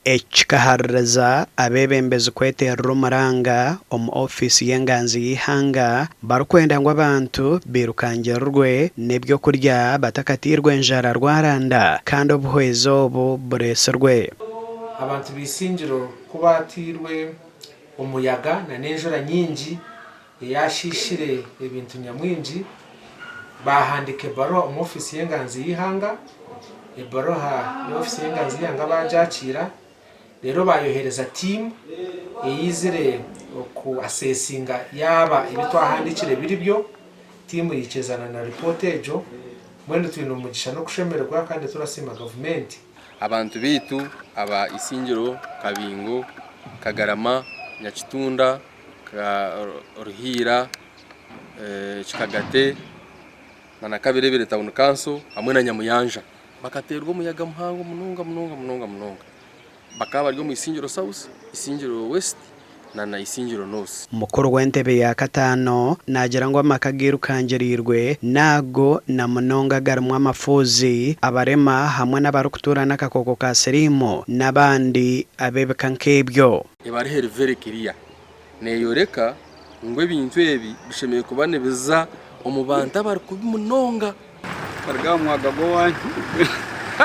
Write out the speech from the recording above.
Eki kikahaririza abeebembezi kweteerera omuranga omu ofiisi y'enganzi y'eihanga barikwenda ngu abantu bairukangirirwe n'eby'okurya batakatairwe enjara rwaranda kandi obuhwezi obu bureetsirwe. Abantu b'eisingiro ku baatairwe omuyaga n'enjura nyingi eyashiishire ebintu nyamwingi, baahandiika ebaruha omu ofiisi y'enganzi y'eihanga. Ebaruha y'ofiisi y'enganzi y'eihanga baagyakiira reero baayohereza tiimu eyaizire oku asesinga yaaba ebi twahandiikire biri byo. Tiimu yaikirizana na ripoota egyo. Mbwenu twine omugisha n'okushemererwa kandi turasiima gavumenti. Abantu baitu aba Isingiro, Kabingo, Kagarama, Nyakitunda, Ruhiira, Kikagate na Kabirebire Town Council hamwe na Nyamuyanja bakateerwa omuyaga muhango munonga munonga munonga munonga. Bakaba bari omu Isingiro South, Isingiro West na Isingiro North. Mukuru w'entebe ya kataano naagira ngu amaka agairukangiriirwe n'ago na munonga agarimu amafuuzi, abarema hamwe n'abarikutuura n'akakooko ka siriimu n'abandi ab'ebika nk'ebyo. Ebaruha eri very clear neyoreka ngu ebintu ebi bishemereire kuba nibiza omu bantu abari kubi munonga. Karuga aha mwaga gw'owaanyu.